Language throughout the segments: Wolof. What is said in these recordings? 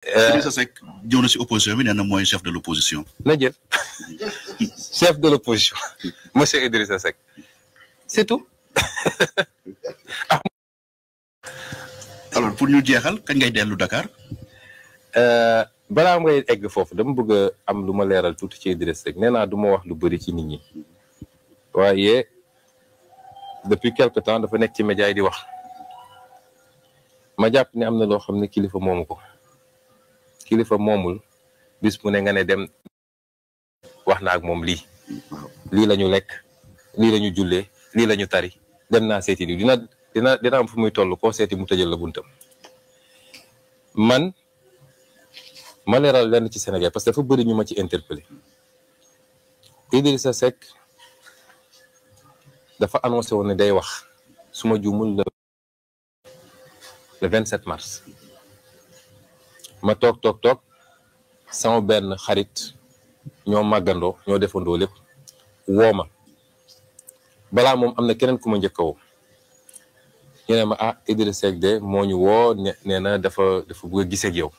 Idrissa Seck ñëw na si opposition bi nee na mooy chef de l'opposition. na jël chef de l'opposition monsieur Idrissa Seck c'est tout. alors pour ñu jeexal kañ ngay dellu Dakar. balaa ngay egg foofu dama bëgg a am lu ma leeral tuuti ci Idrissa Seck nee naa du ma wax lu bëri ci nit ñi waaye depuis quelque temps dafa nekk ci média yi di wax ma jàpp ne am na loo xam ne kilifa moomu ko kilifa moomul bis mu ne nga ne dem wax na ak moom lii la ñu lekk lii la ñu jullee lii la ñu tari dem naa seeti di dina am fu muy toll koo seeti mu tëjal la buntam. man ma leeral lenn ci Sénégal parce que dafa bëri ñu ma ci interpellé Idrissa Seck dafa annoncé woon ne day wax su ma juumul le 27 mars ma toog sama benn xarit ñoo màggandoo ñoo defandoo lépp woo ma balaa moom am na keneen ku ma njëkk a woo ñu ne ma Idrissa Seck de moo ñu woo nee na dafa bëgg a gisee ak yow.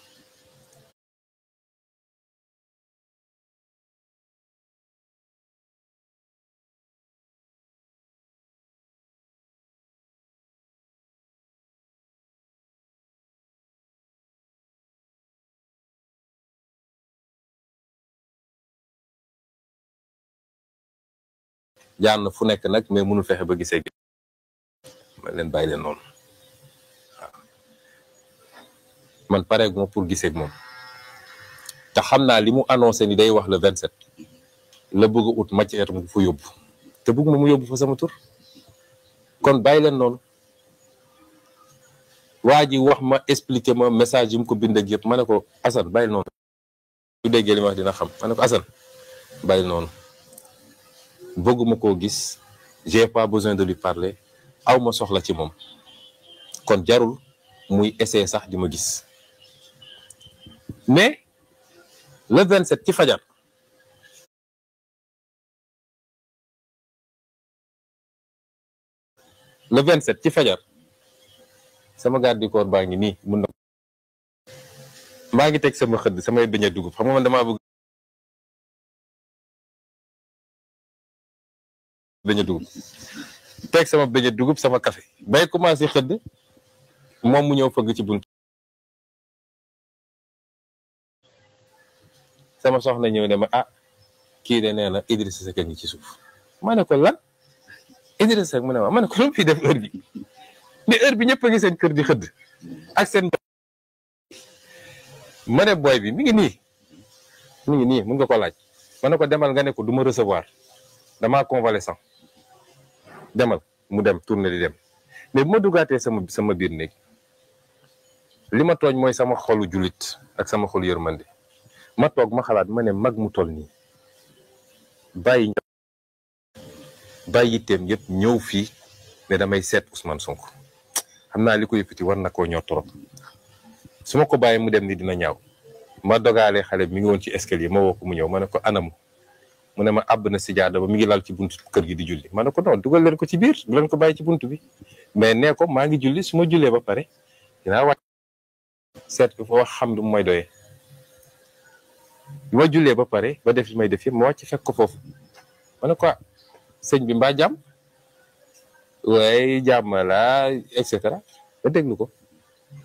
jaar na fu nekk nag mais mënul fexe ba gisee ma leen bàyyi leen noonu waaw man pareegu ma pour gisee ak moom te xam naa li mu annoncé ni day wax le 27 la bëgg a ut matière mu fa yóbbu te bëgg ma mu yóbbu fa sama tur kon bàyyi leen noonu waa ji wax ma expliqué ma message yi mu ko bind ak yëpp ma ne ko Assane bàyyi noonu su déggee li ma wax dina xam ma ne ko Assane bàyyi noonu bëgguma koo gis j'ai pas besoin de lui parler aw ma soxla ci moom kon jarul muy essayer sax di ma gis mais le 27 ci fajar le 27 ci fajar sama garde du corps baa ngi nii mun na maa ngi teg sama xëdd samay beñe dugub xam nga man damaa bëgg beñe dugub teg sama beñe dugub sama café bay commencé xëdd moom mu ñëw fëgg ci bunt sama soxna ñëw ne ma kii de nee na Idrissa Seck ngi ci suuf ma ne ko lan Idrissa Seck mu ne ma ne ko lu fi def heure bi mais heure bi ñëpp a ngi seen kër di xëdd ak seen ma ne booy bi mi ngi nii mun nga ko laaj ma ne ko demal nga ne ko du ma recevoir damaa convalescent demal mu dem tourné di dem mais bu ma duggaatee sama biir néeg li ma tooñ mooy sama xolu jullit ak sama xolu yërmande ma toog ma xalaat ma ne mag mu toll nii bàyyi yitteem yëpp ñëw fii ne damay seet Ousmane Sonko xam naa li ko yëkkati war na koo ñor trop su ma ko bàyyi mu dem ni dina ñaaw ma dogaale xale bi mi ngi woon ci escalier ma woo ko mu ñëw ma ne ko anamu mu ne ma àbb na sijaada ba mi ngi lal ci buntu kër gi di julli ma ne ko non dugal leen ko ci biir du leen ko bàyyi ci buntu bi mais nee ko maa ngi julli su ma jullee ba pare dinaa wàcc seet ko fa wax xam lu mooy doyee bi ma jullee ba pare ba def li may def yëpp ma wàcc fekk ko foofu ma ne ko sëñ bi mbaa jàmm waaye jàmm la et cetera ba déglu ko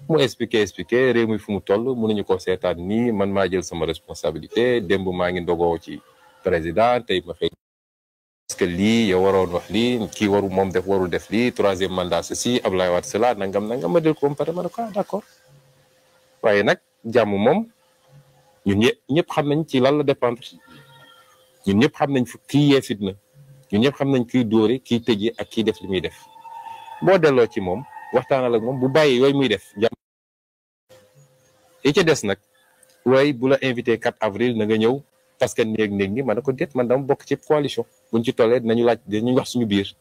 mu expliqué réew mi fu mu toll mënuñu ko seetaan nii man maa jël sama responsabilité démb maa ngi ndogoo ci président tey ma xëy parce que lii yow waroon wax lii kii warul def lii troisième mandat ceci Abdoulaye Wade cela nangam ma del ko pare ma ne ko d'accord waaye nag jàmm moom ñun ñëpp xam nañ ci lan la dépendre ñun ñëpp xam nañ fu kii yee fitna ñun ñëpp xam nañ kiy dóore kiy tëjee ak kiy def li muy def boo delloo ci moom waxtaanal ak moom bu bàyyi yooyu muy def jàmm yi ca des nag waaye bu la invité 4 avril na nga ñëw parce que néeg ni ma ne ko déet man dama bokk ci coalition buñ ci tollee dinañu wax suñu biir